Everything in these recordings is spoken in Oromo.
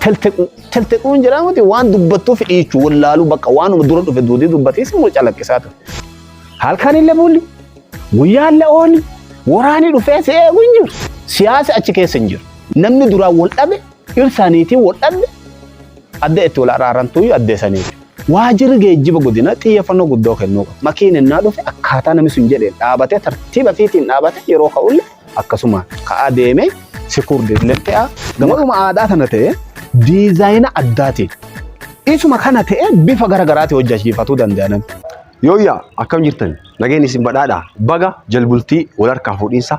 Teltequu teltequun jedhamuti waan dubbattuu fidhiichu wallaaluu bakka waanuma dura dhufe duudii dubbatee si calaqqisaa ture. Halkanillee bulli guyyaallee ooli waraanii dhufee si eegu hin jiru. Siyaasa achi keessa hin jiru. Namni duraan wal dhabe dhirsaaniitiin wal dhabe adda itti wal araarantuyyuu addeessaniiti. Waajirri geejjiba godina xiyyeeffannoo guddoo kennuu qaba. Makiin innaa dhufe akkaataa namni sun jedheen dhaabatee tartiiba fiitiin dhaabatee yeroo ka'ullee akkasuma ka'aa deemee secured illee ta'a. Waanuma aadaa kana ta'e diizaayina addaatiin isuma kana ta'e bifa gara garaatiin hojjechiifatuu danda'a namni. Yooyyaa, akkam jirtan? Nageen isin badhaadha. Baga jalbultii wal harkaa fuudhinsa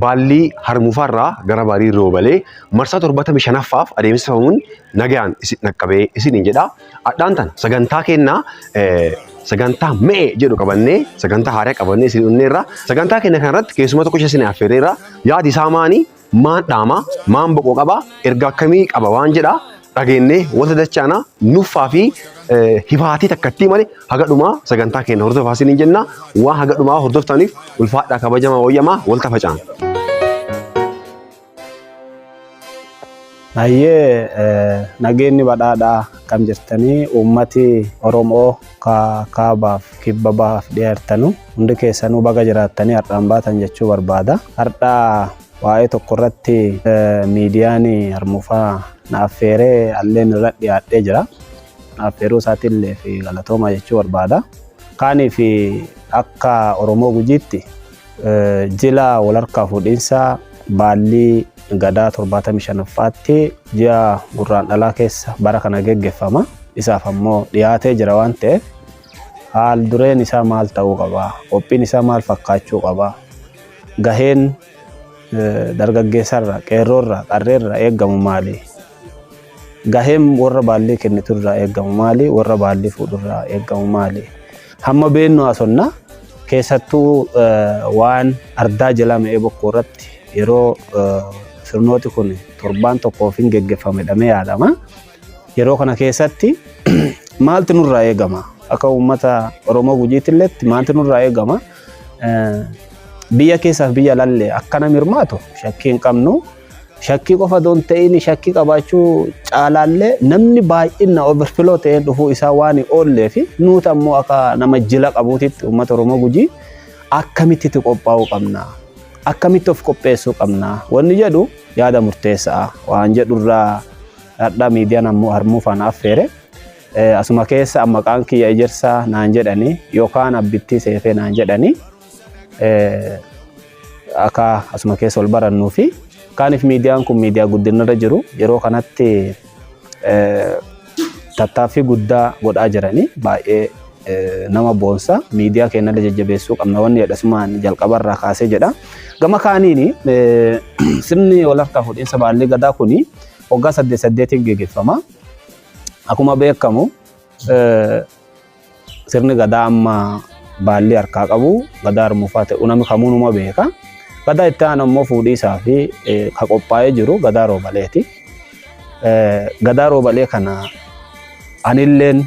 baallii Harmuufaarraa gara Barii Roobalee marsaa 75ffaaf adeemsifamuun nagayaan isin dhaqqabee isiniin jedha. Adhaan tana sagantaa kennaa sagantaa me'e jedhu qabannee, sagantaa haaraa qabannee isin dhufneerra. Sagantaa keenya kanarratti keessuma tokko isin affeereerra. Yaadi isaa maani? Maan dhaama? Maan boqoo qaba? Ergaa akkamii qaba waan jedha dhageennee wanta dachaana nuffaa fi hifaatii takkattii malee haga dhumaa sagantaa keenya hordofaa isiniin jenna. Waan haga dhumaa hordoftaniif ulfaadhaa, kabajamaa, wayyamaa walta facaan. Hayyee, nageenyi badhaadhaa, akkam jirtanii? Uummati Oromoo ka kaabaaf kibba bahaaf dhiyaatanu hundi keessanuu baga jiraattanii har'aan baatan jechuu barbaada. Har'aa waa'ee tokko irratti miidiyaan Harmuufaa na affeeree alleen irra dhiyaadhee jira. Na affeeruu isaatiillee fi galatoomaa jechuu barbaada. Kaanii fi akka Oromoo Gujiitti jila wal harkaa fuudhinsa baallii gadaa 75ffaatti ji'a Gurraan Dhalaa keessa bara kana geggeeffama. Isaaf ammoo dhiyaatee jira waan ta'eef, haal dureen isaa maal ta'uu qaba? Qophiin isaa maal fakkaachuu qaba? Gaheen dargaggeessarra, qeerroorra, qarreerra eeggamu maali? Gaheen warra baallii kenniturraa eeggamu maali? Warra baallii fuudhurraa eeggamu maali? Hamma beennu haasonnaa, keessattuu waan ardaa jala Me'ee Bokkoo irratti yeroo sirnooti kun torbaan tokkoof hin geggeeffame jedhamee yaadama. Yeroo kana keessatti maaltu nurraa eegama? Akka uummata Oromoo Gujiitti maaltu nurraa eegama? Biyya keessaaf biyya alallee akka nama hirmaatu shakkii hin qabnu. Shakkii qofa doon ta'in, shakkii qabaachuu caalaallee namni baay'ina overflow ta'een dhufuu isaa waan hin oollee fi nuti ammoo akka nama jila qabuutitti uummata Oromoo Gujii akkamitti itti qophaa'uu qabna? Akkamitti of qopheessuu qabna? Wanni jedhu yaada murteessaa waan jedhurraa dhadhaa miidiyaan ammoo Harmuufaan affeere. Asuma keessa maqaan kiyya Ejersaa naan jedhanii yookaan Abbittii Seefee naan jedhanii, akka asuma keessa ol barannuu fi kaaniif miidiyaan kun miidiyaa guddinarra jiru yeroo kanatti tattaaffii guddaa godhaa jiranii baay'ee nama boonsa. Miidiyaa keenyallee jajjabeessuu qabna wanni jedhasumaan jalqabarraa kaasee jedha. Gama kaaniin sirni wal harkaa fuudhinsa baallii gadaa kuni waggaa saddeet saddeetiin geggeeffama. Akkuma beekamu sirni gadaa amma baallii harkaa qabu gadaa Harmuufaa ta'u namni kamuu numa beeka. Gadaa itti aanu ammoo fuudhiisaa fi ka qophaa'ee jiru gadaa Roobaleeti. Gadaa Roobalee kana anilleen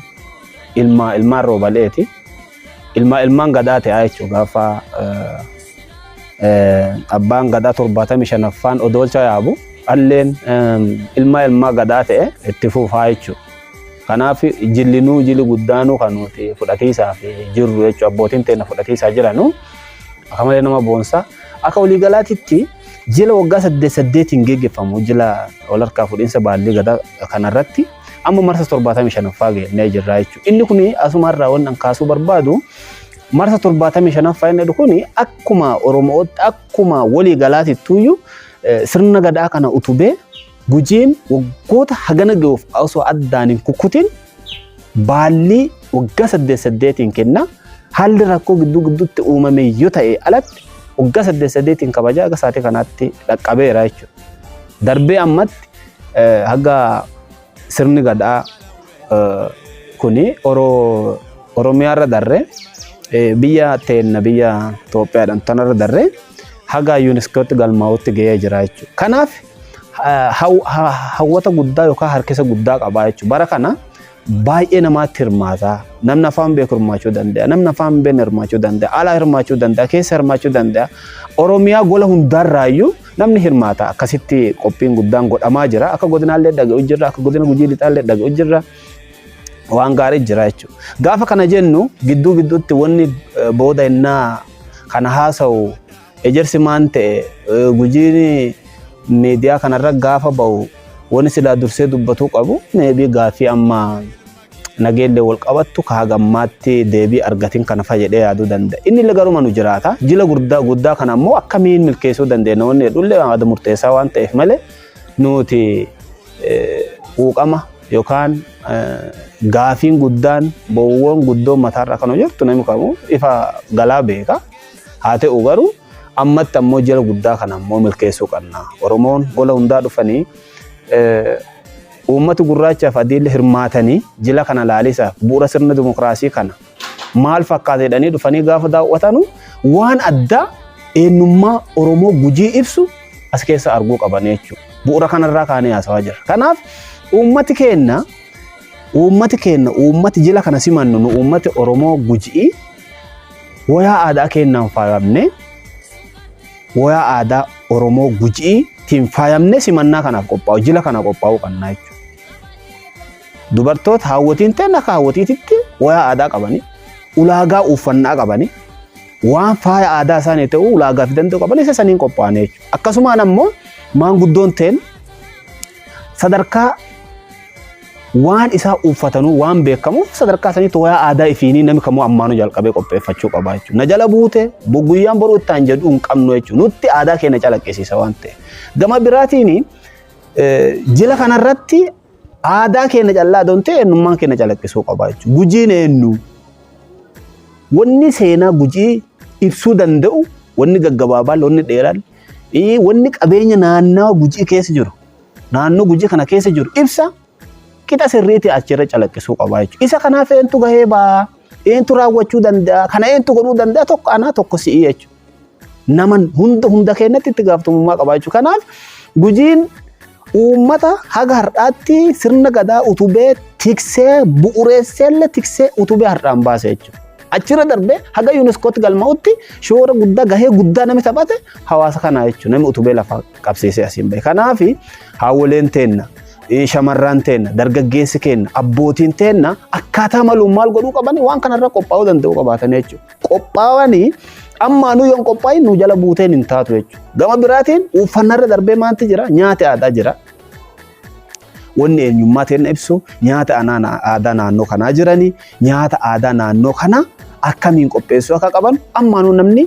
ilma ilmaan Roobaleeti. Ilma ilmaan gadaa ta'aa jechuudha gaafa abbaan gadaa 75ffaan odoolcha yaabu alleen ilma ilmaa gadaa ta'e itti fufaa jechuudha. Kanaaf jillinuu jili guddaanuu kan nuti fudhatiisaaf jirru jechuudha, abbootiin teenya fudhatiisaa jiranu akka malee nama boonsa. Akka waliigalaatitti jila waggaa saddeet saddeetiin geggeeffamu jila wal harkaa fuudhinsa baallii gadaa kanarratti amma marsa 75ffaa geennee jirra jechuudha. Inni kun asumarraa waan kaasuu barbaadu, marsa 75ffaa inni kun akkuma Oromootti, akkuma waliigalaatittuyyuu sirna gadaa kana utubee Gujiin waggoota hagana ga'uuf osoo addaan hin kukkutin baallii waggaa saddeet saddeetiin kenna. Haalli rakkoo gidduu gidduutti uumame yoo ta'e alatti waggaa saddeet saddeetiin kabajaa akka sa'aatii kanaatti dhaqqabeera jechuudha. Darbee ammatti haga sirni gadaa kuni Oromiyaarra darree biyya teenna, biyya Itoophiyaadhaan tanarra darree haga UNESCOtti galmaa'utti ga'ee jira jechuudha. Kanaaf hawwata guddaa yookaan harkisa guddaa qabaa jechuudha. Bara kana Baay'ee namaatti hirmaata. Namni afaan beeku hirmaachuu danda'a. Namni afaan hin beekne hirmaachuu danda'a. Alaa hirmaachuu danda'a. Keessa hirmaachuu danda'a. Oromiyaa gola hundaarraayyuu namni hirmaata. Akkasitti qophiin guddaan godhamaa jira. Akka godinaallee dhaga'u jirra. Akka godina Gujii Lixaallee dhaga'u jirra. Waan gaarii jira jechuudha. Gaafa kana jennu gidduu gidduutti wanni booda innaa kana haasa'u ejersi maan ta'e, Gujiin miidiyaa kanarra gaafa ba'u wanni silaa dursee dubbatuu qabu maybe gaaffii amma nageellee wal qabattu ka hagammaatti deebii argatin kana fa jedhee yaaduu danda'a. Inni illee garuma nu jiraata. Jila guddaa guddaa kana ammoo akkamiin milkeessuu dandeenya wanni jedhullee yaada murteessaa waan ta'eef malee nuti quuqama yookaan gaafiin guddaan bowwoon guddoon mataarra kan jirtu namni kamuu ifa galaa beeka. Haa ta'u garuu ammatti ammoo jila guddaa kana ammoo milkeessuu qabna. Oromoon gola hundaa dhufanii, uummati gurraachaaf adiillee hirmaatanii, jila kana laalisaaf bu'uura sirna dimokiraasii kana maal fakkaata jedhanii dhufanii gaafa daawwatanu waan addaa eenyummaa Oromoo Gujii ibsu as keessa arguu qaban jechuudha. Bu'uura kanarraa kaanee haasawaa jira. Kanaaf uummati keenya uummati jila kana simannu, nu uummati Oromoo Gujii wayaa aadaa keenyaan faayamne, wayaa aadaa Oromoo Gujiitiin faayamne simannaa kanaaf qophaa'u, jila kana qophaa'uu qabna jechuudha. Dubartoota haawwotiin ta'an akka haawwotiititti wayaa aadaa qabanii, ulaagaa uffannaa qabanii, waan faaya aadaa isaanii ta'u ulaagaa fi danda'u qaban isa saniin qophaa'an jechuudha. Akkasumaan ammoo maanguddoon ta'en sadarkaa waan isaa uffatanuu waan beekamuuf sadarkaa saniitti wayaa aadaa ifiinii namni kamuu ammaanuu jalqabee qopheeffachuu qaba jechuudha. Na jala buute guyyaan boruu ittaan jedhu hin qabnu jechuudha. Nutti aadaa keenya calaqqisiisa waan ta'eef. Gama biraatiin jila kanarratti aadaa keenya callaa doon ta'e eenyummaan keenya calaqqisuu qaba jechuudha. Gujiin eenyu? Wanni seenaa Gujii ibsuu danda'u, wanni gaggabaabaan, wanni dheeraan, wanni qabeenya naannawa Gujii keessa jiru, naannoo Gujii kana keessa jiru ibsa qixa sirriitii achirra calaqqisuu qaba jechuudha. Isa kanaaf eentu gahee baa? Eentu raawwachuu danda'a? Kana eentu godhuu danda'a? Tokko anaa, tokko si'ii jechuudha. Nama hunda hunda keenyatti itti gaafatamummaa qaba jechuudha. Kanaaf Gujiin uummata haga har'aatti sirna gadaa utubee tiksee bu'uureesseellee tiksee utubee har'aan baase jechuudha. Achirra darbee haga UNESCOtti galmaa'utti shoora guddaa, gahee guddaa namni taphate hawaasa kanaa jechuudha. Namni utubee lafa qabsiisee asiin bahe. Kanaaf haawwoleen teenna, shamarran teenna, dargaggeessi keenna, abbootiin teenna akkaataa maluun maal godhuu qaban, waan kanarra qophaa'uu danda'uu qabaatan jechuudha. Qophaa'anii ammaanuu yoon qophaa'in nu jala buuteen hin taatu jechuudha. Gama biraatiin uffannarra darbee maanti jira? Nyaata aadaa jira. Wanni eenyummaa teenna ibsu nyaata aadaa naannoo kanaa jiranii, nyaata aadaa naannoo kanaa akkamiin qopheessuu akka qaban ammaanuu namni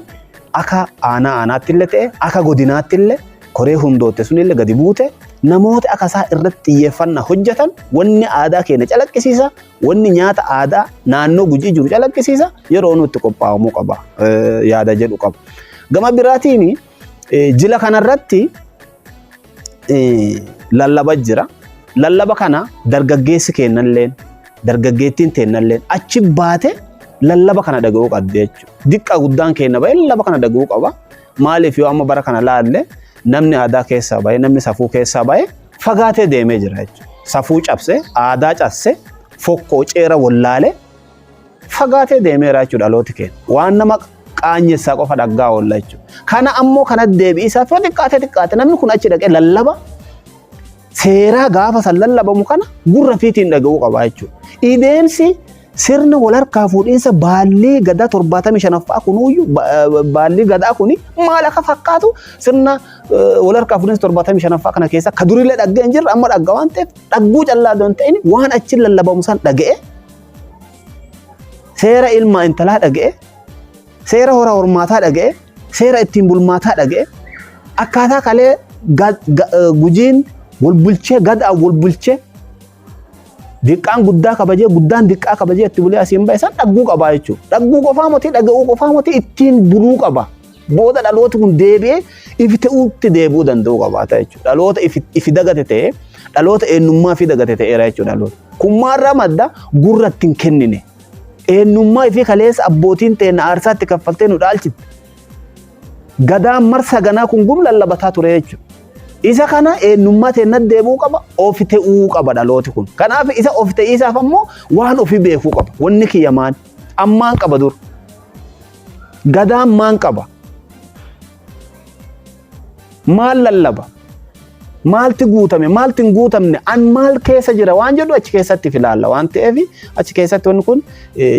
akka aanaa aanaatti illee ta'e akka godinaatti illee koree hundootte sunillee gadi buute namoota akka isaa irratti xiyyeeffannaa hojjetan, wanni aadaa keenya calaqqisiisa, wanni nyaata aadaa naannoo Gujii jiru calaqqisiisa yeroo nutti qophaa'amuu qaba yaada jedhu qaba. Gama biraatiin jila kanarratti lallaba jira. Lallaba kana dargaggeessi kennalleen dargaggeettiin teennalleen achi baate lallaba kana dhaga'uu qabdi jechuudha. Diqqa guddaan kenna ba'ee lallaba kana dhaga'uu qaba. Maaliif, yoo amma bara kana laalle namni aadaa keessaa ba'ee, namni safuu keessaa ba'ee fagaatee deemee jira jechuudha. Safuu cabse, aadaa cabse, fokkoo ceera wallaalee fagaatee deemeera jechuudha dhalooti keenya. Waan nama qaanyessaa qofa dhaggaa oolla jechuudha. Kana ammoo kana deebi'isaaf yoo xiqqaate xiqqaate namni kun achi dhaqee lallaba seeraa gaafa san lallabamu kana gurra fiitiin dhaga'uu qaba jechuudha. Ideemsi sirna wal harkaa fuudhiinsa baallii gadaa 75ffaa kunuyyuu, baallii gadaa kuni maal akka fakkaatu, sirna wal harkaa fuudhiinsa 75ffaa kana keessa ka durillee dhaggee hin jirre amma dhagga waan ta'eef, dhagguu callaa don ta'in waan achi lallabamu san dhaga'e, seera ilmaa intalaa dhaga'e, seera hora hormaataa dhaga'e, seera ittiin bulmaataa dhaga'e, akkaataa kalee Gujiin wal bulchee, gadaa wal bulchee, diqqaan guddaa kabajee, guddaan diqqaa kabajee itti bulee asiin bahe san dhagguu qabaa jechuudha. Dhagguu qofaa moti, dhaga'uu qofaa moti, ittiin buluu qaba. Booda dhalooti kun deebi'ee ifi ta'uutti deebi'uu danda'uu qabaata jechuudha. Dhaloota ifi dagate ta'ee, dhaloota eenyummaa fi dagate ta'eera jechuudha dhaloota. Kun maalirraa madda? Gurra ittiin kennine. Eenyummaa ifii kaleessa abbootiin teenya aarsaatti kaffaltee nu dhaalchitte. Gadaan marsa ganaa kun gum lallabataa ture jechuudha. Isa kana eenyummaa teennatti deebi'uu qaba, ofi ta'uu qaba dhalooti kun. Kanaaf isa ofi ta'iisaaf ammoo waan ofii beekuu qaba. Wanni kiyya maan? Ammaan qaba dur. Gadaan maan qaba? Maal lallaba? Maalti guutame? Maalti hin guutamne? An maal keessa jira? Waan jedhu achi keessatti filaalla waan ta'eef achi keessatti wanni kun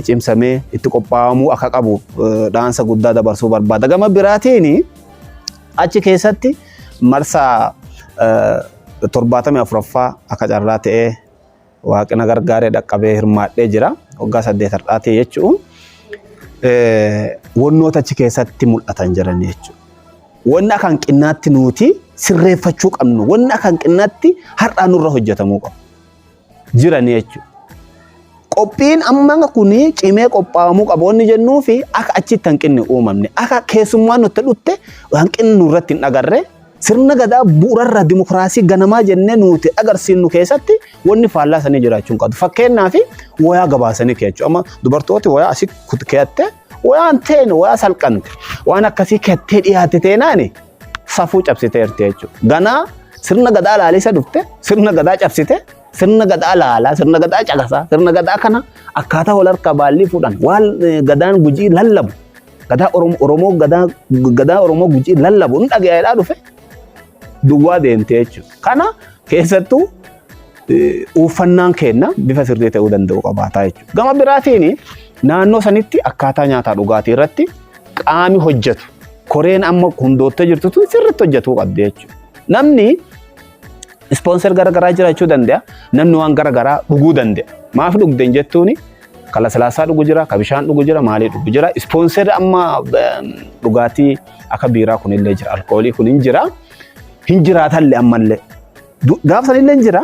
cimsamee itti qophaa'amuu akka qabu dhaansa guddaa dabarsuu barbaada. Gama biraatiin achi keessatti marsaa 74ffaa akka carraa ta'ee waaqina gargaaree dhaqqabee hirmaadhee jira. Waggaa 8 har'aatii jechuun wannoota achi keessatti mul'atan jiran jechuudha. Wanni akka hanqinnaatti nuti sirreeffachuu qabnu, wanni akka hanqinnaatti har'aa nurra hojjetamuu qabu jiran jechuudha. Qophiin amma kun cimee qophaa'amuu qaba wanni jennuu fi akka achitti hanqinni uumamne, akka keessummaan nutti dhutte hanqinni nurratti hin agarre, sirna gadaa bu'uurarra dimokiraasii ganamaa jennee nuti agarsiifnu keessatti wanni faallaa sanii jiraachuu hin qabdu. Fakkeenyaaf wayaa gabaasanii keechuu. Amma dubartooti wayaa asii keeyatte, wayaan teene wayaa salqante waan akkasii keettee dhiyaate teenaani safuu cabsiteerti jechuudha. Ganaa sirna gadaa laalisa dhufte sirna gadaa cabsite, sirna gadaa laalaa, sirna gadaa caqasaa, sirna gadaa kana akkaataa wal harkaa baallii fuudhan waan gadaan Gujii lallabu, gadaa Oromoo, gadaa Oromoo Gujii lallabu hin dhaga'eedhaa dhufe duwwaa deemte jechuudha. Kana keessattuu uffannaan kenna bifa sirrii ta'uu danda'u qabaataa jechuudha. Gama biraatiin naannoo sanitti akkaataa nyaataa dhugaatii irratti qaami hojjetu koreen amma hundoottee jirtu tun sirriitti hojjetuu qabdi jechuudha. Namni sponsor garaagaraa jiraachuu danda'a. Namni waan garaagaraa dhuguu danda'a. Maaf dhugden jettuuni ka laslaasaa dhugu jira, ka bishaan dhugu jira, maalii dhugu jira. Sponsor amma dhugaatii akka biiraa kunillee jira, alkoolii kun hin jira. Hin jiraatallee ammallee. Gaaf sanillee hin jira,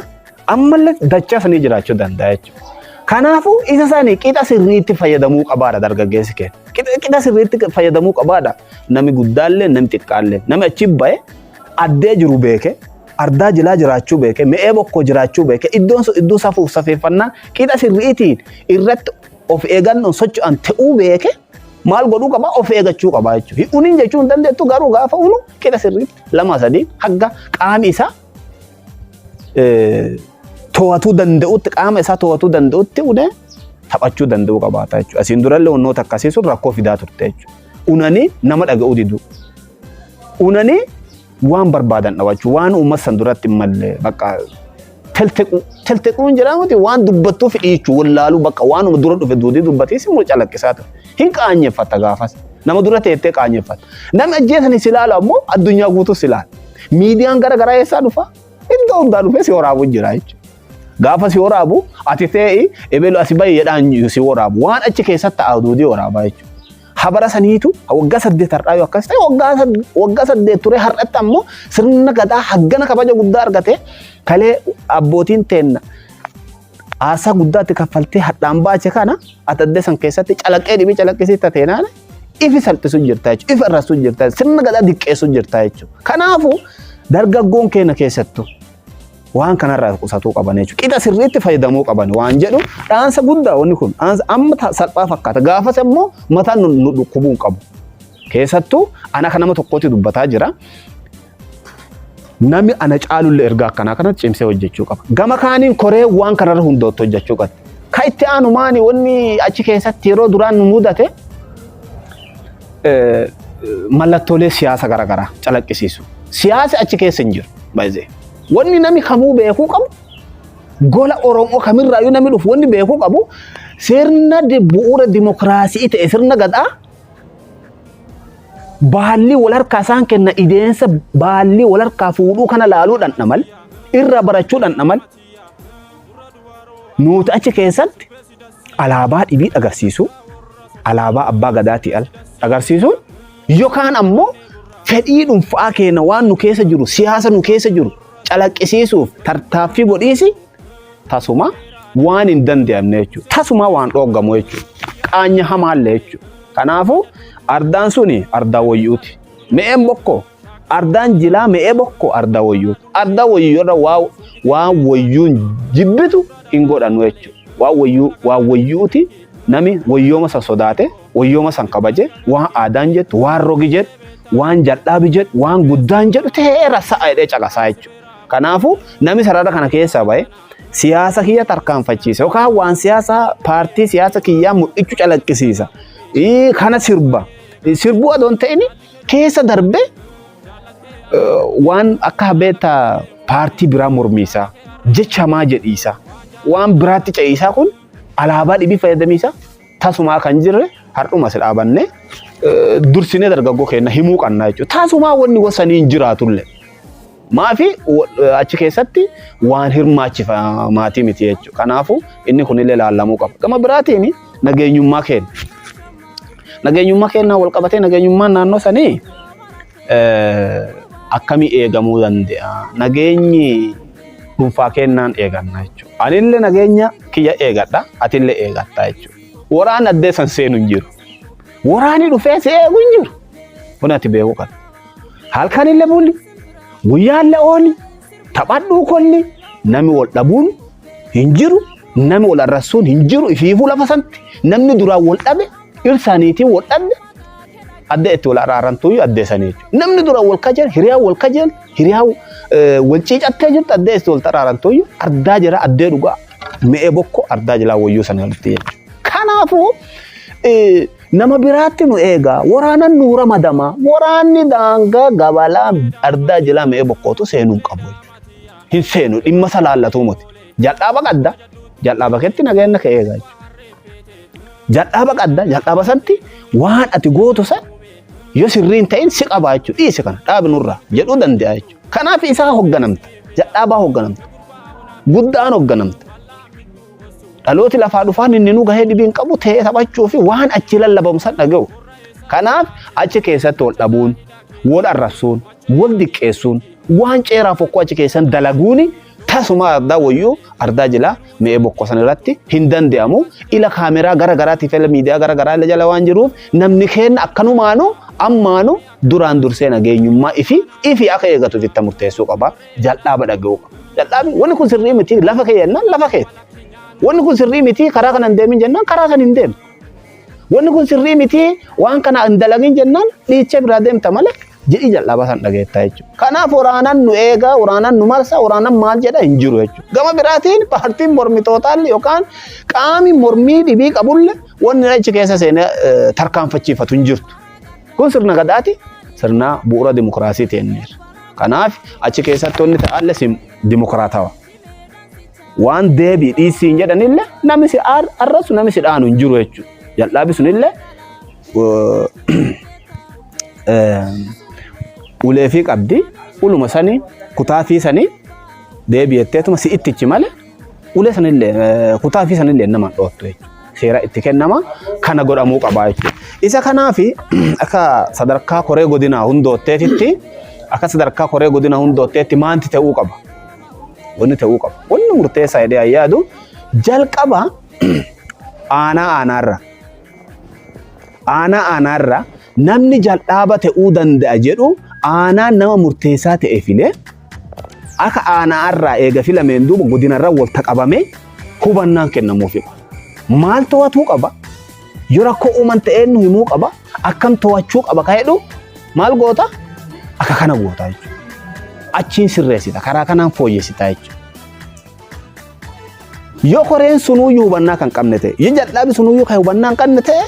ammallee dachaa sanii jiraachuu danda'a jechuudha. Kanaafuu isa sanii qixa sirriitti fayyadamuu qabaadha dargaggeessi keenya. Qixa sirriitti fayyadamuu qabaadha. Nami guddaallee, nami xiqqaallee. Nami achi bahe addee jiru beeke, ardaa jilaa jiraachuu beeke, me'ee bokkoo jiraachuu beeke, iddoon sun iddoo safuuf safeeffannaa qixa sirriitiin irratti of eegannoon socho'an ta'uu beeke maal godhuu qaba, of eeggachuu qaba jechuudha. Hin unin jechuu hin dandeettu, garuu gaafa unu qixa sirriitti lama sadii hagga qaami isaa to'atuu danda'utti, qaama isaa to'atuu danda'utti unee taphachuu danda'uu qabaata jechuudha. Asiin durallee wannoota akkasii sun rakkoo fidaa turte jechuudha. Unanii nama dhaga'uu diduu. Unanii waan barbaadan dhawachuu, waan uummata san duratti hin malle bakka teltequu. Teltequun jedhamuti waan dubbattuu fidhiichuu wallaaluu, bakka waanuma dura dhufe duudii dubbatee si calaqqisaa ture. Hin qaanyeffatta gaafas. Nama dura teettee qaanyeffatta. Namni ajjeesanii si ilaalu ammoo addunyaa guutuu si ilaala. Miidiyaan gara garaa eessaa dhufa? Iddoo hundaa dhufee si waraabuu jira jechuudha. Gaafa si waraabu ati tee'i ebelu asi bahi jedhaan si waraabu. Waan achi keessatti ta'aa duudii waraabaa jechuudha. Habara saniitu waggaa 8 har'aa yoo akkas ta'e, waggaa 8 ture, har'atti ammoo sirna gadaa haggana kabaja guddaa argate, kalee abbootiin teenna aarsaa guddaatti kaffaltee hadhaan baache kana ati addee san keessatti calaqqee dhibii calaqqisiista teenaan ifi salphisu jirta jechuudha. Ifi arrasu jirta. Sirna gadaa diqqeessu jirta jechuudha. Kanaafuu dargaggoon keenya keessattuu waan kanarraa qusatuu qaban jechuudha. Qixa sirriitti fayyadamuu qaban waan jedhu dhaansa guddaa wanni kun dhaansa amma salphaa fakkaata. Gaafas immoo mataan nu dhukkubuu hin qabu. Keessattuu ana akka nama tokkootti dubbataa jira. Namni ana caalullee ergaa akkanaa kanatti cimsee hojjechuu qaba. Gama kaaniin koree waan kanarra hundootti hojjechuu qabdi. Ka itti aanu maani, wanni achi keessatti yeroo duraan nu mudate mallattoolee siyaasa garaagaraa calaqqisiisu. Siyaasi achi keessa hin jiru. Baay'ee. Wanni namni kamuu beekuu qabu, gola Oromoo kamirraayyuu namni dhufu wanni beekuu qabu, sirna bu'uura dimokiraasii ta'e, sirna gadaa, baallii wal harkaa isaan kenna, ideensa baallii wal harkaa fuudhuu kana laaluu dhandha malee, irraa barachuu dhandha malee, nuti achi keessatti alaabaa dhibii agarsiisu, alaabaa abbaa gadaatii al agarsiisuun yookaan ammoo fedhii dhuunfaa keenya, waan nu keessa jiru, siyaasa nu keessa jiru calaqqisiisuuf tartaaffii godhiisi tasuma waan hin danda'amne jechuudha. Tasuma waan dhooggamu jechuudha. Qaanya hamaallee jechuudha. Kanaafuu ardaan suni ardaa wayyuuti. Me'een bokkoo ardaan jilaa me'ee bokkoo ardaa wayyuuti. Ardaa wayyuu irra waan wayyuun jibbitu hin godhannu jechuudha. Waan wayyuu waan wayyuuti, nami wayyooma san sodaate Wayyooma san kabaje waan aadaan jettu, waan rogi jedhu, waan jal'aabi jedhu, waan guddaan jedhu ta'eera sa'a jedhee caqasaa jechuudha. Kanaafuu namni sarara kana keessaa bahe siyaasa kiyya tarkaanfachiisa yookaan waan siyaasaa paartii siyaasa kiyyaa mul'ichu calaqqisiisa. Kana sirba. Sirbuu adoon ta'in keessa darbee waan akka beektaa paartii biraa mormiisaa, jecha hamaa jedhiisaa, waan biraatti ce'iisaa kun alaabaa dhibii fayyadamiisaa tasumaa kan jirre har'uma si dhaabannee dursinee dargaggoo keenya himuu qabna jechuudha. Tasumaa wanni gosanii hin jiraatullee. Maafi achi keessatti waan hirmaachifamaatii miti jechuudha. Kanaafuu inni kunillee laallamuu qaba. Gama biraatiin nageenyummaa keenya. Nageenyummaa keenyaa wal qabatee nageenyummaan naannoo sanii akkamii eegamuu danda'a? Nageenyi dhuunfaa kennaan eeganna jechuudha. Anillee nageenya kiyya eegadha, atillee eegatta jechuudha. Waraanni addee san seenu hin jiru. Waraanni dhufee si eegu hin jiru. Kun ati beekuu qabda. Halkanillee bulli, guyyaallee ooli, taphadhuu kolli, namni wal dhabuun hin jiru, namni wal arrassuun hin jiru, ifiifuu lafa santti. Namni duraan wal dhabe, dhirsaaniitiin wal dhabde, adda itti wal araarantuyyuu addee sanii jechuudha. Namni duraan wal kajeelu, hiriyaa wal kajeelu, hiriyaa wal ciicattee jirtu addee itti wal araarantuyyuu ardaa jira addee dhugaa mi'ee bokko ardaa jilaa wayyuu sana irratti jechuudha. Kanaafuu nama biraatti nu eega waraanan nu ramadama waraanni daangaa gabalaa ardaa jilaa mi'ee bokkootu seenuu hin qabu jechuudha. Hin seenu dhimma isa laallatuu miti. Jal'aaba qadda jal'aaba keetti nageenya kee eega jechuudha. Jal'aaba qadda jal'aaba santti waan ati gootu san yoo sirrii hin ta'in si qabaa jechuudha. Dhiisi kana dhaabi nurraa jedhuu danda'a jechuudha. Kanaaf isaa hoogganamta. Jal'aabaa hoogganamta. Guddaan hoogganamta. Dhalooti lafaa dhufaan inni nu gahee dhibiin qabu ta'ee taphachuu fi waan achi lallabamu san dhaga'u. Kanaaf achi keessatti wal dhabuun, wal arrabsuun, wal diqqeessuun, waan ceeraa fokkoo achi keessan dalaguuni tasuma ardaa wayyuu ardaa jilaa mi'ee bokkoo san irratti hin danda'amu. Ila kaameraa gara garaatiif ila miidiyaa gara garaa ila jala waan jiruuf namni keenya akkanumaanu ammaanu duraan dursee nageenyummaa ifi ifi akka eegatuuf itti murteessuu qaba. Jal'aaba dhaga'uu qaba. Jal'aabi wanni kun sirrii miti lafa kee jennaan lafa keeti. Wanni kun sirrii miti karaa kana hin deemin jennaan karaa kana hin deemu. Wanni kun sirrii miti waan kana hin dalagin jennaan dhiichee biraa deemta malee jedhii jal'aaba san dhageettaa jechuudha. Kanaaf waraanaan nu eegaa, waraanaan nu marsa, waraanaan maal jedha hin jiru jechuudha. Gama biraatiin paartiin mormitootaan yookaan qaami mormii dhibii qabulle wanni achi keessa seenee tarkaanfachiifatu hin jirtu. Kun sirna gadaati, sirna bu'uura dimokiraasii teenneerra. Kanaaf achi keessatti wanni ta'alle dimokiraatawa. Waan deebii dhiisii hin jedhanillee namni si arrasu namni si dhaanu hin jiru jechuudha. Jal'aabi sunillee ulee fi qabdi uluma sanii kutaa fi sanii deebi'etteetuma si ittichi malee ulee sanillee kutaa fi sanillee nama dhoottu jechuudha. Seera itti kennama kana godhamuu qaba jechuudha. Isa kanaaf akka sadarkaa koree godinaa hundootteetitti akka sadarkaa koree godinaa hundootteetti maanti ta'uu qaba. Wanni ta'uu qaba. Wanni murteessaa jedhee yaadu jalqaba aanaa aanaarra aanaa aanaarra namni jal'aaba ta'uu danda'a jedhu aanaan nama murteessaa ta'e filee akka aanaarraa eega filameen duuba godinarra walta qabamee hubannaan kennamuufi qaba. Maal to'atuu qaba? Yoo rakkoo uuman ta'ee nu himuu qaba. Akkam to'achuu qaba ka jedhu maal goota? Akka kana goota jechuudha. Achiin sirreessita. Karaa kanaan fooyyessita jechuudha. Yoo koreen sunuyyuu hubannaa kan qabne ta'e, yoo jal'aabi sunuyyuu kan hubannaa hin qabne ta'e,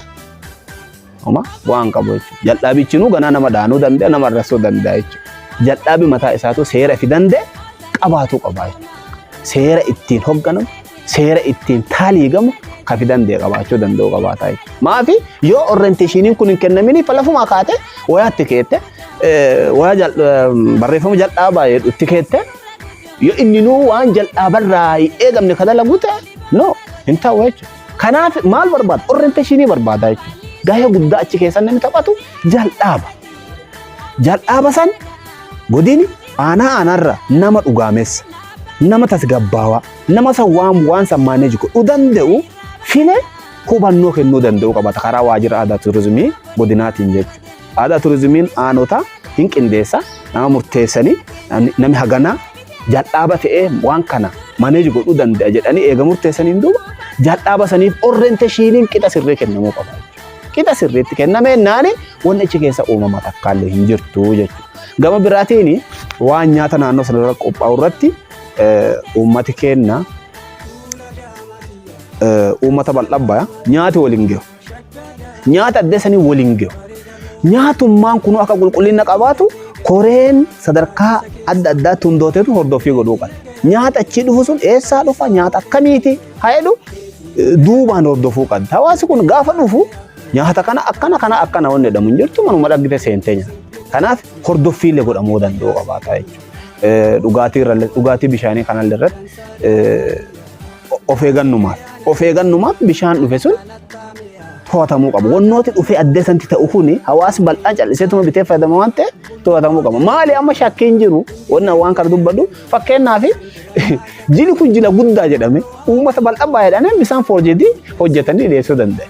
homa waan qabu jechuudha. Jal'aabichinuu ganaa nama dhaanuu danda'a, nama arrasuu danda'a jechuudha. Jal'aabi mataa isaatu seera ifi danda'e qabaatuu qaba jechuudha. Seera ittiin hogganamu, seera ittiin taaliigamu kan fi danda'e qabaachuu danda'u qabaata jechuudha. Maafi yoo orienteeshiniin kun hin kennaminiif lafumaa kaate wayaatti keette wayaa barreeffama jal'aabaa jedhu itti keette yoo inni nuu waan jal'aabarraa hin eegamne kan dalagu ta'e no hin ta'u jechuudha. Kanaaf maal barbaada? Orienteeshinii barbaada jechuudha. Gahee guddaa achi keessa namni taphatu jal'aaba. Jal'aaba san godini aanaa aanaarra nama dhugaamessa, nama tasgabbaawaa, nama san waan waan san maaneeji godhuu danda'u filee hubannoo kennuu danda'u qabata karaa waajjira aadaa turizimii godinaatiin jechuudha. Aadaa turizimiin aanota hin qindeessa nama murteessanii namni haganaa jal'aaba ta'ee waan kana maaneeji godhuu danda'a jedhanii eega murteessaniin duuba jal'aaba saniif orienteeshiniin qixa sirrii kennamuu qaba. Qixa sirriitti kennamee naani wanni achi keessa uumama takkaallee hin jirtu jechuudha. Gama biraatiin waan nyaata naannoo sanarra qophaa'u irratti uummati keenna uummata bal'aa baya nyaati waliin gahu. Nyaata addee sanii waliin gahu. Nyaatummaan kun akka qulqullina qabaatu koreen sadarkaa adda addaatti hundooteetu hordoffii godhuu qaba. Nyaata achii dhufu sun eessaa dhufa, nyaata akkamiiti haa jedhu duubaan hordofuu qabdi. Hawaasi kun gaafa dhufu nyaata kana akkana kana akkana wanni jedhamu hin jirtu, manuma dhaggite seentee nyaata. Kanaaf hordoffiillee godhamuu danda'u qabaata jechuudha. Dhugaatii irra, dhugaatii bishaanii kanallee irratti of eeggannumaaf bishaan dhufe sun to'atamuu qaba. Wannooti dhufee addee sanatti ta'u kuni hawaasi bal'aan calliseetuma bitee fayyadama waan ta'eef to'atamuu qaba. Maali amma shakkiin jiru wanna waan kana dubbadhu, fakkeenyaaf jili kun jila guddaa jedhame, uummata bal'aa baay'eedhaan bisaan foorjedii hojjetanii dhiyeessuu danda'e.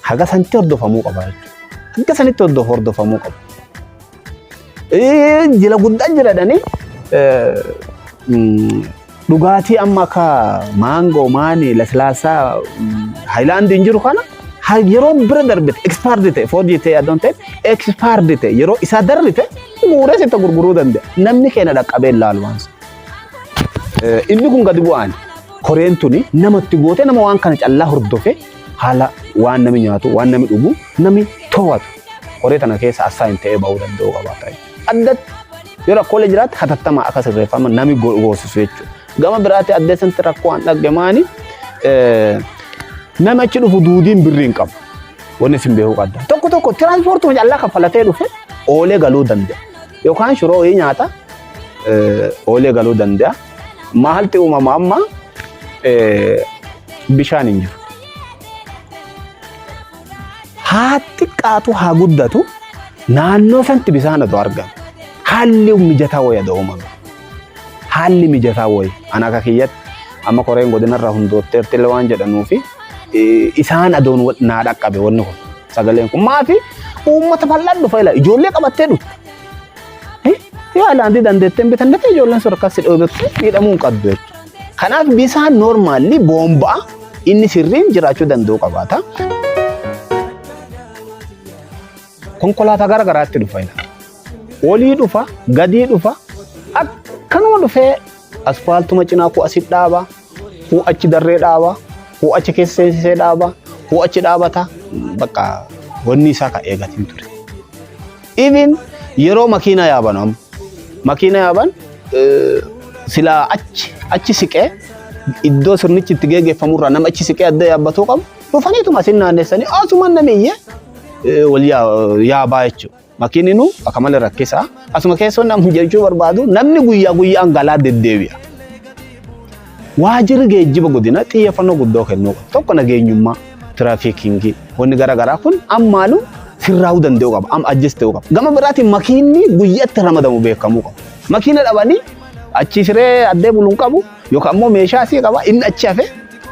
Haga sanatti hordofamuu qaba jechuudha. Haga sanitti hordofamuu qaba. Jila guddaa jira jedhanii dhugaatii amma akka maangoo, maanii, laslaasaa, haayilaandiin jiru kana yeroo bira darbite expired ta'e, forged ta'e adoon ta'e, expired ta'e, yeroo isaa darbite guuree sitti gurguruu danda'a. Namni keenya dhaqqabee ilaalu waan sana. Inni kun gadi bu'aan koreen tuni namatti goote, nama waan kana callaa hordofe, haala waan nami nyaatu, waan nami dhugu nami to'atu koree tana keessa assign ta'ee bahuu danda'u qabaata. Addatti yoo rakkoolee jiraatti hatattamaa akka sirreeffama nami goosisu jechuudha. Gama biraatti addee sanatti rakkoo an dhagge maani, nama achi dhufu duudiin birrii hin qabu. Wanni isin beekuu qabda. Tokko tokko tiraanspoortuma callaa kaffalatee dhufe oolee galuu danda'a. Yookaan shiroo wayii nyaata oolee galuu danda'a. Maalti uumama amma, bishaan hin jiru. Haa xiqqaatu haa guddatu, naannoo sanatti bishaan otoo argame. Haalli mijataa wayii adoo uumame. Haalli mijataa wayii ana akka kiyyatti amma koreen godinarraa hundootteerti illee waan jedhanuufi isaan adoon naa dhaqqabe wanni kun, sagaleen kun, maafi uummata bal'aan dhufa, ila ijoollee qabattee dhufte. Yoo haayilaandii dandeettee hin bitanne ta'e, ijoolleen sun akkas si dhoobette miidhamuu hin qabdu jechuudha. Kanaaf bisaan normally boomba'a inni sirriin jiraachuu danda'u qabaata. Konkolaataa gara garaatti dhufa ila. Olii dhufa, gadii dhufa, akkanuma dhufee asfaaltuma cinaa kuu asit dhaaba, kuu achi darree dhaaba, kuu achi keessa seensisee dhaaba, kuu achi dhaabata, bakka wanni isaa kan eegatiin ture. Even yeroo makiina yaaban, amma makiina yaaban silaa achi achi siqee iddoo sirnichi itti geggeeffamurraa nama achi siqee adda yaabbatuu qabu, dhufaniituma asin naannessanii asuma namni iyyee wal yaabaa jechuudha. Makiinni akka malee rakkisaa. Asuma keessoo namni jechuu barbaadu, namni guyyaa guyyaan galaa deddeebi'a. Waajjirri geejjiba godina xiyyeeffannoo guddoo kennuu qaba. Tokko nageenyummaa, tiraafikiingii, wanni garaagaraa kun ammaalu sirraa'uu danda'uu qaba. Amma adjust ta'uu qaba. Gama biraatiin makiinni guyyaatti ramadamu beekamuu qaba. Makiina dhabanii achi siree addee buluun qabu yookaan immoo meeshaa asii qaba, inni achi hafe,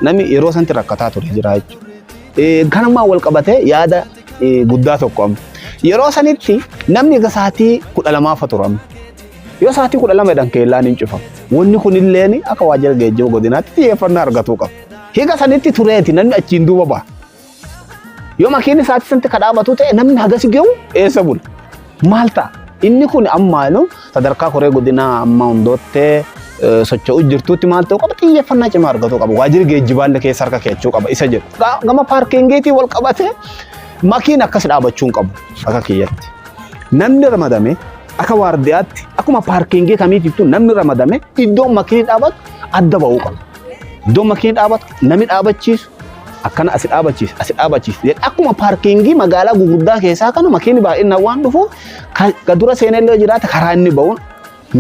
namni yeroo sanatti rakkataa ture jira jechuudha. Kanumaan wal qabatee yaada guddaa tokko amma. Yeroo sanitti namni egaa sa'aatii 12 tura amma. Yoo sa'aatii 12 jedhan keellaan hin cufamu. Wanni kunilleen akka waajjira geejjiba godinaatti xiyyeeffannoo argatuu qaba. Higa sanitti tureeti namni achiin duuba baha. Yoo makiinni sa'aatii sanatti ka dhaabatu ta'e, namni hagasi gahu eessa bula? Maal ta'a? Inni kun ammaanu sadarkaa koree godinaa amma hundoottee socho'uu jirtuutti maal ta'uu qaba? Xiyyeeffannaa cimaa argatuu qaba. Waajjirri geejjibaallee keessa harka keechuu qaba isa jedhu. Gama paarkiingiitiin wal qabatee makiin akkas dhaabachuu hin qabu akka kiyyatti. Namni ramadame akka waardiyaatti, akkuma paarkiingii kamiitittuu namni ramadame iddoon makiinni dhaabatu adda ba'uu qaba. Iddoon makiinni dhaabatu namni dhaabachiisu akkana asi dhaabachiisa, asi dhaabachiisa. Akkuma paarkiingii magaalaa gurguddaa keessaa kana makiinni baay'inaan waan dhufuuf, ka dura seenellee jiraate karaa inni ba'uun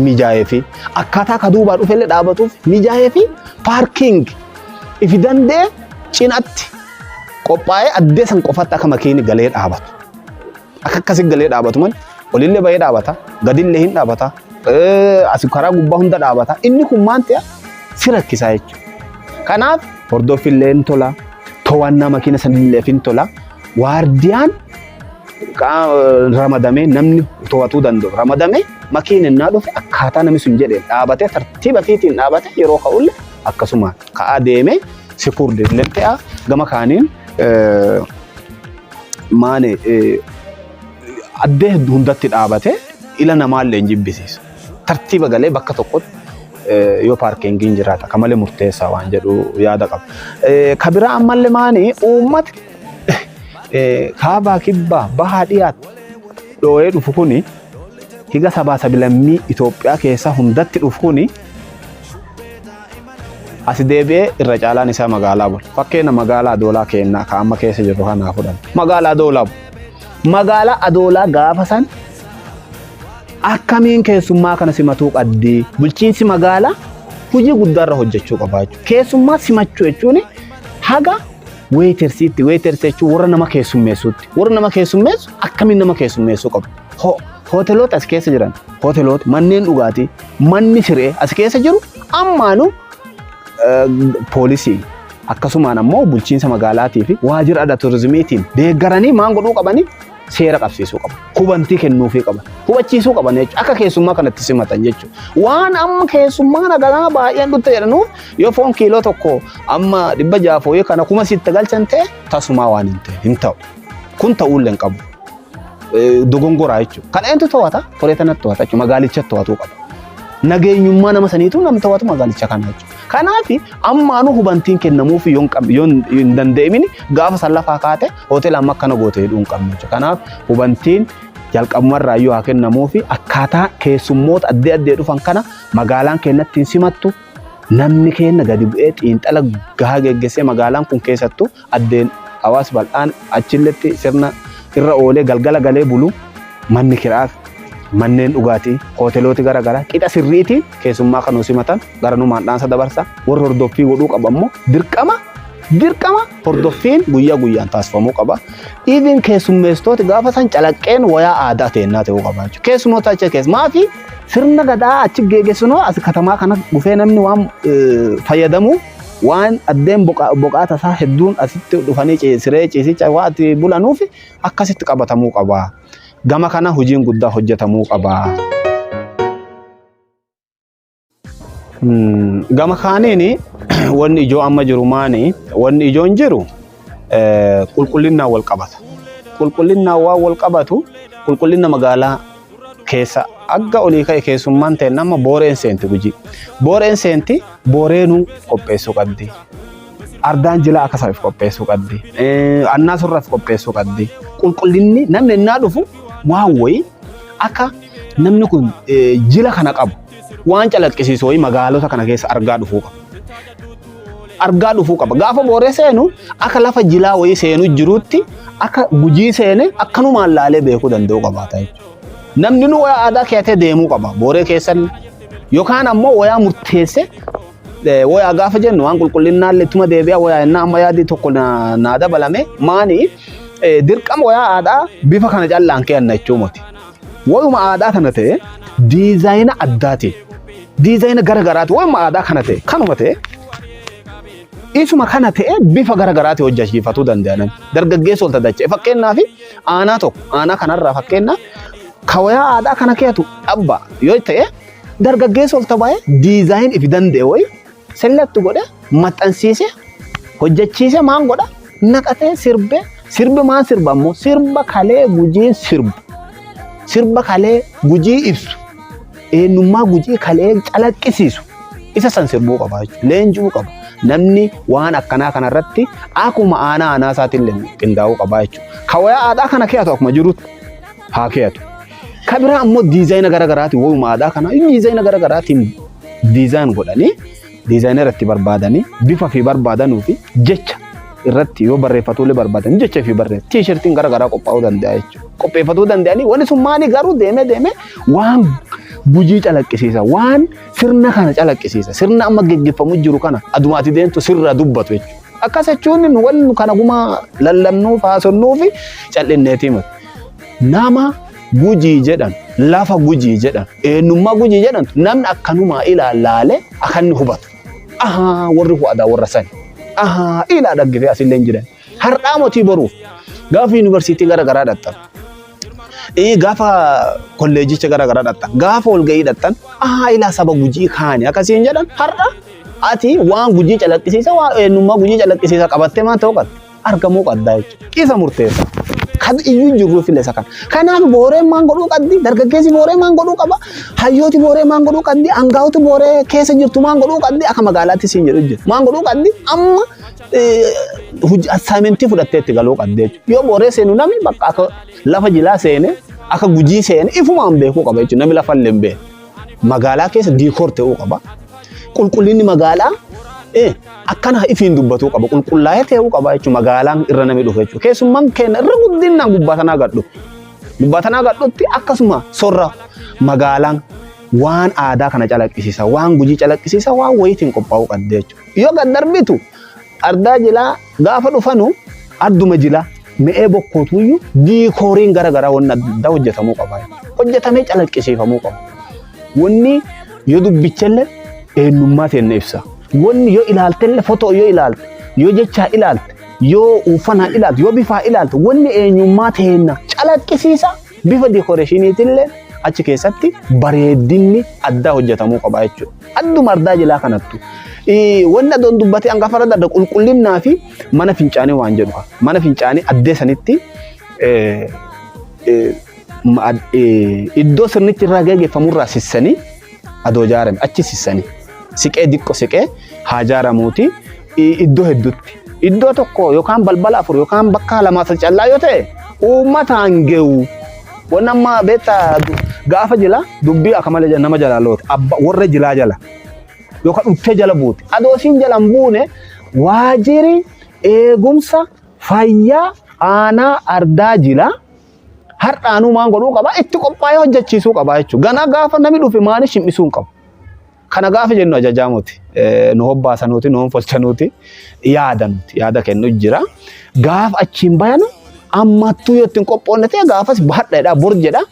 mijaa'ee fi akkaataa ka duubaa dhufellee dhaabatuuf mijaa'ee fi parking ifi danda'e cinatti qophaa'ee addee san qofatti akka makiinni galee dhaabatu. Akka akkasii galee dhaabatu malee olillee bahee dhaabata, gadillee hin dhaabata, asi karaa gubbaa hunda dhaabata. Inni kun maal ta'e, si rakkisaa jechuudha. Kanaaf hordoffillee hin tola, to'annaa makiina sanillee hin tola. Waardiyaan ramadamee namni to'atuu danda'u ramadamee makiin innaa dhufe akkaataa namni sun jedheen dhaabatee, tartiiba fiitiin dhaabatee, yeroo ka'ullee akkasuma ka'aa deemee secured illee ta'a. Gama kaaniin Maani addee hundatti dhaabate ila namaallee hin jibbisiisu. Tartiiba galee bakka tokkotti yoo parkingiin jiraata akka malee murteessaa waan jedhu yaada qaba. Ka biraa ammallee maani uummati kaabaa, kibbaa, bahaa, dhiyaatti dhoo'ee dhufu kuni, higa sabaa sabilammii Itoophiyaa keessa hundatti dhufu kuni, as deebi'ee irra caalaan isaa magaalaa bula. Fakkeenya magaalaa Adoolaa kennaa ka amma keessa jirru kanaa fudhan. Magaalaa Adoolaa bula. Magaalaa Adoolaa gaafa san akkamiin keessummaa kana simatuu qabdi? Bulchiinsi magaalaa hojii guddaarra hojjechuu qaba jechuudha. Keessummaa simachuu jechuun haga waitersiitti, waitersii jechuun warra nama keessummeessuutti. Warra nama keessummeessu akkamiin nama keessummeessuu qabu? Hoteelota as keessa jiran, hoteelota, manneen dhugaatii, manni siree as keessa jiru ammaanuu poolisii akkasumaan ammoo bulchiinsa magaalaatii fi waajjira aadaa turizimiitiin deeggaranii maan godhuu qabanii? Seera qabsiisuu qabu. Hubantii kennuufii qaban. Hubachiisuu qaban jechuudha. Akka keessummaa kanatti simatan jechuudha. Waan amma keessummaa nagaa baay'een dhufte jedhanuuf yoo foon kiiloo 1 amma 600 fooyyee kana 1000 sitti galchan ta'e tasumaa waan hin ta'e hin ta'u. Kun ta'uullee hin qabu. Dogongoraa jechuudha. Kana eentu to'ata? Koree tanatti to'ata jechuudha. Magaalicha to'atuu qaba. Nageenyummaa nama saniitu nam to'atu magaalicha kana jechuudha. Kanaaf ammaanuu hubantiin kennamuuf yoo hin danda'amin gaafa san lafaa kaate hoteela amma akkana goote jedhuu hin qabnu jechuudha. Kanaaf hubantiin jalqabumarraa iyyuu haa kennamuufi, akkaataa keessummoota addee addee dhufan kana magaalaan keenyatti hin simattu, namni keenya gadi bu'ee xiinxala gahaa geggeessee, magaalaan kun keessattuu addeen hawaasi bal'aan achilletti sirna irra oolee galgala galee bulu, manni kiraa, manneen dhugaatii, hoteelooti garaagaraa qixa sirriitiin keessummaa kan simatan gara numaan dhaansa dabarsa. Warri hordoffii godhuu qaba ammoo dirqama dirqama hordoffiin guyyaa guyyaan taasifamuu qaba. Even keessummeessitooti gaafa san calaqqeen wayaa aadaa teennaa ta'uu qaba jechuudha. Keessumoota achi keessa maafi sirna gadaa achi geggeessinoo as katamaa kana dhufee namni waan fayyadamu, waan addeen boqaata isaa hedduun asitti dhufanii siree ciisicha waan itti bulanuuf akkasitti qabatamuu qaba. Gama kana hojiin guddaa hojjetamuu qaba. Gama kaaniin wanni ijoo amma jiru maani? Wanni ijoon jiru qulqullinnaan wal qabata. Qulqullinnaan waan wal qabatu, qulqullina magaalaa keessa agga olii ka'e keessummaan ta'e nama booreen seenti Gujii. Booreen seenti, booreenuu qopheessuu qabdi. Ardaan jilaa akka isaaf qopheessuu qabdi. Annaa surraaf qopheessuu qabdi. Qulqullinni namni innaa dhufu waan wayii akka namni kun jila kana qabu waan calaqqisiisu wayii magaalota kana keessa argaa dhufuu qaba. Argaa dhufuu qaba. Gaafa booree seenu akka lafa jilaa wayii seenu jirutti, akka Gujii seene akkanumaan laalee beekuu danda'uu qabaata jechuudha. Namni nu wayaa aadaa keeyatee deemuu qaba. Booree keessan yookaan ammoo wayaa murteesse. Wayaa gaafa jennu waan qulqullinnaallee ittuma deebi'a. Wayaa innaa amma yaadii tokko naa dabalame maani? Dirqama wayaa aadaa bifa kana callaan keeyanna jechuu miti. Wayuma aadaa kana ta'e diizaayina addaatiin, diizaayina gara garaati, wayuma aadaa kana ta'e kanuma ta'e, isuma kana ta'e bifa gara garaatiin hojjechiifatuu danda'a namni. Dargaggeessa ol tadacha'e, fakkeenyaaf aanaa tokko, aanaa kanarraa fakkeenyaaf ka wayaa aadaa kana keeyatu dhabba yoo ta'e, dargaggeessa ol tabaa'ee design ifi danda'e wayi select godhe maxxansiise hojjechiise maan godha? Naqatee sirbee, sirbi maan sirba ammoo sirba kalee Gujiin sirbu, sirba kalee Gujii ibsu, eenyummaa Gujii kalee calaqqisiisu isa san sirbuu qaba jechuudha. Leenji'uu qaba. Namni waan akkanaa kanarratti akkuma aanaa aanaa isaatiin qindaa'uu qaba jechuudha. Ka wayaa aadaa kana keeyatu akkuma jirutti haa keeyatu. Ka biraa ammoo diizaayina gara garaatiin wayuma aadaa kana diizaayina gara garaatiin design godhanii, diizaayinara itti barbaadanii, bifa fi barbaadanuu fi jecha irratti yoo barreeffatuullee barbaadan jecha fi barreessa. Tiishertiin gara garaa qophaa'uu danda'a jechuudha. Qopheeffatuu danda'anii wanni sun maali garuu deemee deemee waan Gujii calaqqisiisa, waan sirna kana calaqqisiisa, sirna amma geggeeffamu jiru kana adumaati deemtu sirra dubbatu jechuudha. Akkas jechuun nu wanni kana gumaa lallabnuuf haasofnuu fi cal'inneetii miti. Nama Gujii jedhan, lafa Gujii jedhan, eenyummaa Gujii jedhan namni akkanumaa ilaallaalee akka inni hubatu. Ahaa, warri kun aadaa warra sani. Ahaa, ilaa dhaggifee asillee hin jiran. Har'aa motii boruuf gaafa yuunivarsiitii gara garaa dhaqxan. Gaafa kolleejicha gara garaa dhaqxan. Gaafa walgahii dhaqxan, ahaa, ilaa saba Gujii kaani akkasiin jedhan. Har'a ati waan Gujii calaqqisiisa, waan eenyummaa Gujii calaqqisiisa qabattee maal ta'uu qabda? Argamuu qabda jechuudha. Isa murteessa. Kan iyyuu jirru file isa kana. Kanaaf booreen maan godhuu qabdi? Dargaggeessi booree maan godhuu qaba? Hayyooti booree maan godhuu qabdi? Angaa'oti booree keessa jirtu maan godhuu qabdi? Akka magaalaatti siin jedhu jira. Maan godhuu qabdi? Amma assignmentii fudhattee itti galuu qabdi jechuudha. Yoo booree seenu namni bakka akka lafa jilaa seene, akka gujii seene ifumaan beekuu qaba jechuudha. Namni lafa illee hin beeku. Magaalaa keessa decor ta'uu qaba. Qulqullinni magaalaa akkana ifiin dubbatuu qaba. Qulqullaa'ee ta'uu qaba jechuudha magaalaan irra namni dhufu jechuudha. Keessummaan keenya irra guddinaan gubbaa tanaa gadhu. Gubbaa tanaa gadhutti akkasuma sorra magaalaan waan aadaa kana calaqqisiisa, waan gujii calaqqisiisa, waan wayiitiin qophaa'uu qabdi jechuudha. Yoo gad darbitu ardaa jilaa gaafa dhufanu adduma jilaa mi'ee bokkootuyyuu decoriin gara garaa wanni adda addaa hojjetamuu qaba. Hojjetamee calaqqisiifamuu qaba. Wanni yoo dubbichallee eenyummaa teenya ibsa. Wanni yoo ilaaltellee fotoo yoo ilaalte, yoo jechaa ilaalte, yoo uffanaa ilaalte, yoo bifaa ilaalte, wanni eenyummaa teenya calaqqisiisa bifa decorationiitillee achi keessatti bareedinni addaa hojjetamuu qaba jechuudha. Adduma ardaa jilaa kanattu. Wanni adoon dubbatee hangafa irra darbe qulqullinnaa fi mana fincaanii waan jedhu. Mana fincaanii addee sanitti iddoo sirnichi irraa gaggeeffamurraa sissanii adoo ijaarame achi sissanii siqee diqqo siqee haa ijaaramuuti iddoo hedduutti. Iddoo tokko yookaan balbala afur yookaan bakka lamaa sadi callaa yoo ta'e uummataan ge'u. Wanni amma beektaa gaafa jila dubbii akka malee nama jalaa loote abba warra jilaa jala yookaan dhuftee jala buute. Adoo isiin jala hin buune waajjirri eegumsa fayyaa aanaa ardaa jila har'aanuu maan godhuu qaba itti qophaa'ee hojjechiisuu qaba jechuudha. Ganaa gaafa namni dhufe maanii shim'isuu hin qabu. Kana gaafa jennu ajajaa muti. Nu hobbaasanuuti, nu honfolchanuuti, yaada nuti yaada kennu jira. Gaafa achiin bayanu ammattuu yoo ittiin qophoonne ta'e gaafas hadha jedha bor jedha.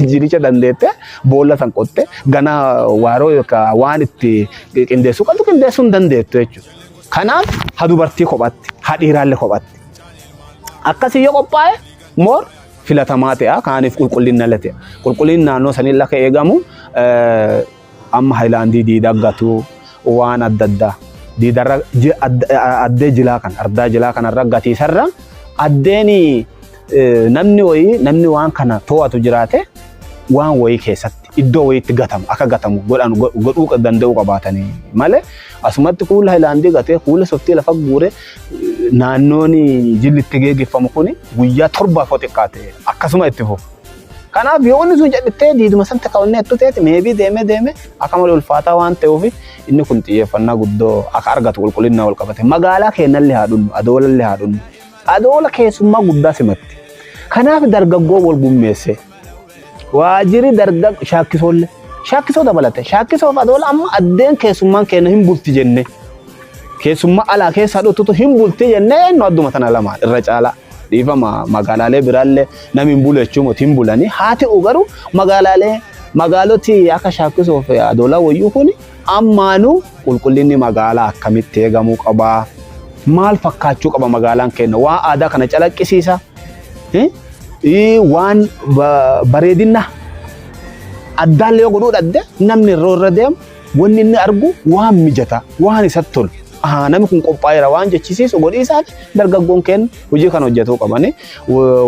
Jilicha dandeette boolla san qotte ganaa waaroo yookaan waan itti qindeessuu qabdu qindeessuu hin dandeettu jechuudha. Kanaaf ha dubartii kophatti, ha dhiiraallee kophatti. Akkasii yoo qophaa'e more filatamaa ta'a kaaniif qulqullinna illee ta'a. Qulqullinni naannoo sanii akka eegamu amma haayilaandii diidaa gatuu waan adda addaa diidarra addee jilaa kan ardaa jilaa kanarra gatiisarra addeen namni wayii namni waan kana to'atu jiraate waan wayii keessatti iddoo wayiitti gatamu akka gatamu godhan godhuu danda'uu qabaatanii malee asumatti kuula haayilaandii gatee kuula softii lafa guure naannoon jilli itti geggeeffamu kun guyyaa torbaaf yoo xiqqaate akkasuma itti fufu. Kanaaf yoo inni sun jedhittee diiduma san takka wanni hedduu ta'eeti meebii deemee deemee akka malee ulfaataa waan ta'uuf inni kun xiyyeeffannaa guddoo akka argatu qulqullina wal qabate. Magaalaa keenyallee haa dhunnu, adoolallee haa dhunnu. Adoola keessummaa guddaa simatti. Kanaaf dargaggoo wal gummeesse. Waajjirri dargaggo shaakkisoollee. Shaakkisoo dabalate. Shaakkisoof adoola amma addeen keessummaan keenya hin bulti jenne. Keessummaa alaa keessaa dhuftutu hin bulti jennee nu adduma tana lamaan irra caalaa. Dhiifama magaalaalee biraallee namni hin bulu jechuun miti hin bulanii. Haa ta'u garuu magaalaalee magaaloti akka shaakkisoo fi adoolaa wayyuu kun ammaanuu qulqullinni magaalaa akkamitti eegamuu qabaa? Maal fakkaachuu qaba magaalaan keenya? Waa aadaa kana calaqqisiisa? Waan bareedina addaallee yoo godhuu dhabde namni irra irra deemu wanni inni argu waan mijataa waan isatti tolu. Namni kun qophaa'eera waan jechisiisu godhiisaaf dargaggoon keenya hojii kana hojjetuu qabani.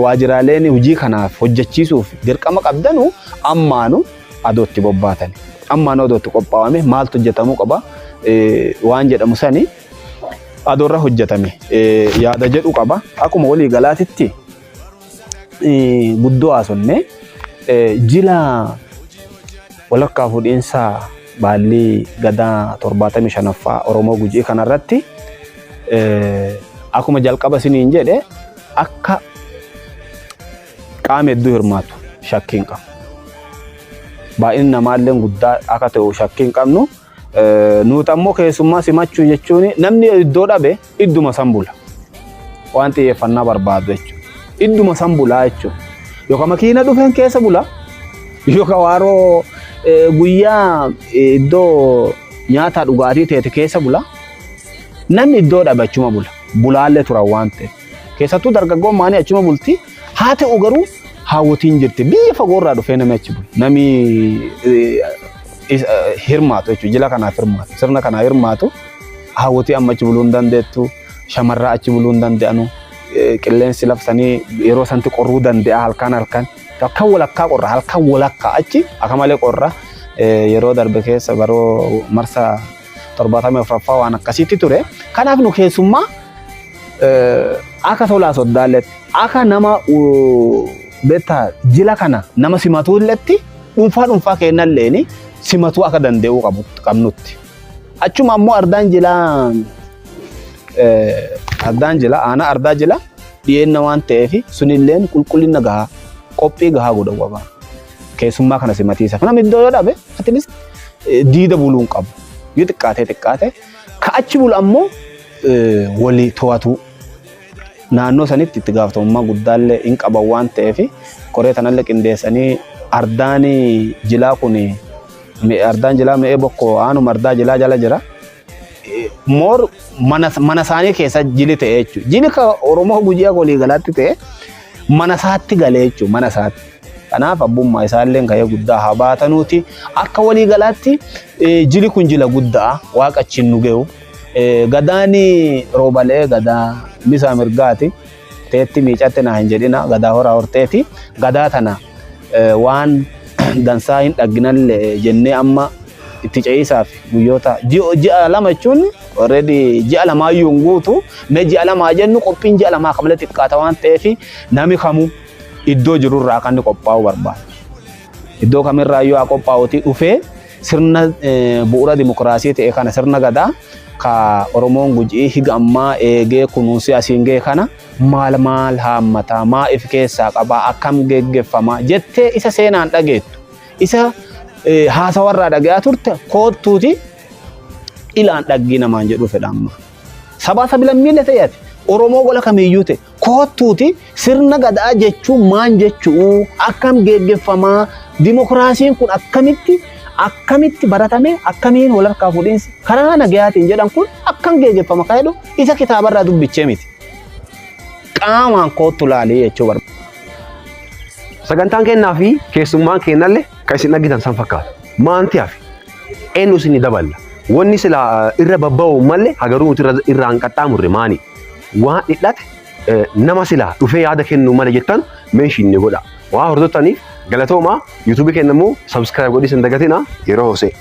Waajjiraaleen hojii kanaaf hojjechiisuuf dirqama qabdanu ammaanu adootti bobbaatani. Ammaanu adootti qophaa'ame maaltu hojjetamuu qaba waan jedhamu sani adoorra hojjetame yaada jedhu qaba. Akkuma walii galaatitti guddoo haasofne jila walakkaa fuudhiinsa baallii gadaa 75ffaa Oromoo Gujii kanarratti akkuma jalqaba isiniin jedhe akka qaama hedduu hirmaatu shakkii hin qabu. Baay'inni namaallee guddaa akka ta'u shakkii hin qabnu. Nuti ammoo keessummaa simachuu jechuun namni iddoo dhabe idduma san bula. Waan xiyyeeffannaa barbaadu jechuudha. Idduma san bulaa jechuudha. Yookaan makiina dhufeen keessa bula. Yookaan waaroo guyyaa iddoo nyaata dhugaatii ta'e keessa bula. Namni iddoo dhabe achuma bula. Bulaallee turan waan ta'eef. Keessattuu dargaggoon maanii achuma bulti. Haa ta'u garuu haawwotiin jirti. Biyya fagoorraa dhufee namni achi bula. Namni hirmaatu jechuudha. Jila kanaaf hirmaatu. Sirna kanaaf hirmaatu. Haawwotii amma achi buluu hin dandeettu. Shamarraa achi buluu hin danda'anu. Qilleensi labsanii yeroo santi qorruu danda'a halkan halkan. Halkan walakkaa qorra, halkan walakkaa achi akka malee qorra. Yeroo darbe keessa baroo marsa 74ffaa waan akkasiitti ture. Kanaaf nu keessummaa akka tolaa soddaalletti, akka nama beektaa jila kana nama simatuulletti, dhuunfaa dhuunfaa kennalleeni simatuu akka danda'uu qabnutti. Achuma ammoo ardaan jilaa aanaa ardaa jilaa dhiyeenna waan ta'eef, sunilleen qulqullina gahaa, qophii gahaa godhuu qaba. Keessummaa kana simatiisa. Namni iddoo yoo dhabe atilis diida buluu hin qabu. Yoo xiqqaatee xiqqaate ka achi bulu ammoo walii to'atu. Naannoo sanitti itti gaafatamummaa guddaallee hin qaban waan ta'eef, koree tanallee qindeessanii ardaan jilaa kun, ardaan jilaa Me'ee Bokkoo aanuma ardaa jilaa jala jira. Moor mana isaanii keessa jili ta'e jechuudha. Jili ka Oromoo Gujii akka waliigalaatti ta'e mana isaatti galee jechuudha, mana isaatti. Kanaaf abbummaa isaallee ka'ee guddaa haa baatanuuti. Akka waliigalaatti jili kun jila guddaa waaqa achiin nu ge'u. Gadaan roobalee gadaa misaa mirgaati. Teetti miicatte naa hin jedhina, gadaa horaa horteeti. Gadaa tana waan dansaa hin dhagginallee jennee amma itti ce'iisaaf guyyoota ji'a 2 jechuun already ji'a lamaayyuu hin guutu. Mee ji'a 2 jennu, qophiin ji'a 2 akka malee xiqqaata waan ta'eef, nami kamuu iddoo jirurraa akka inni qophaa'u barbaada. Iddoo kamirraayyuu haa qophaa'uti, dhufee sirna bu'uura dimokiraasii ta'e kana, sirna gadaa ka Oromoon Gujii higa ammaa eegee kunuunsee asiin ga'e kana, maal maal haammataa, maa if keessaa qabaa, akkam geggeeffamaa jettee isa seenaan dhageettu, isa haasawarraa dhagayaa turte, koottuuti ilaan dhaggii namaan jedhu fedha amma. Sabaa sabilammiilee ta'e, ati Oromoo gola kamiyyuu ta'e, koottuuti sirna gadaa jechuun maan jechuu, akkam geggeeffamaa, dimokiraasiin kun akkamitti akkamitti baratame, akkamiin wal harkaa fuudhinsi karaa nagayaatiin jedhan kun akkam geggeeffama kan jedhu isa kitaabarraa dubbichee miti. Qaamaan koottu laalii jechuu barbaada. Sagantaan kennaa fi keessummaan kennallee kan isin dhagitan san fakkaata. Maanti hafe? Eenyu isin daballa? Wanni sila irra babba'u malee hagaruu nuti irraa hin qaxxaamurre maani? Waan dhidhate, nama sila dhufee yaada kennu malee jettan mention ni godha. Waa hordoftaniif galatoomaa. YouTubeii kenna immoo subscribe godhii isin dagatina yeroo hosee.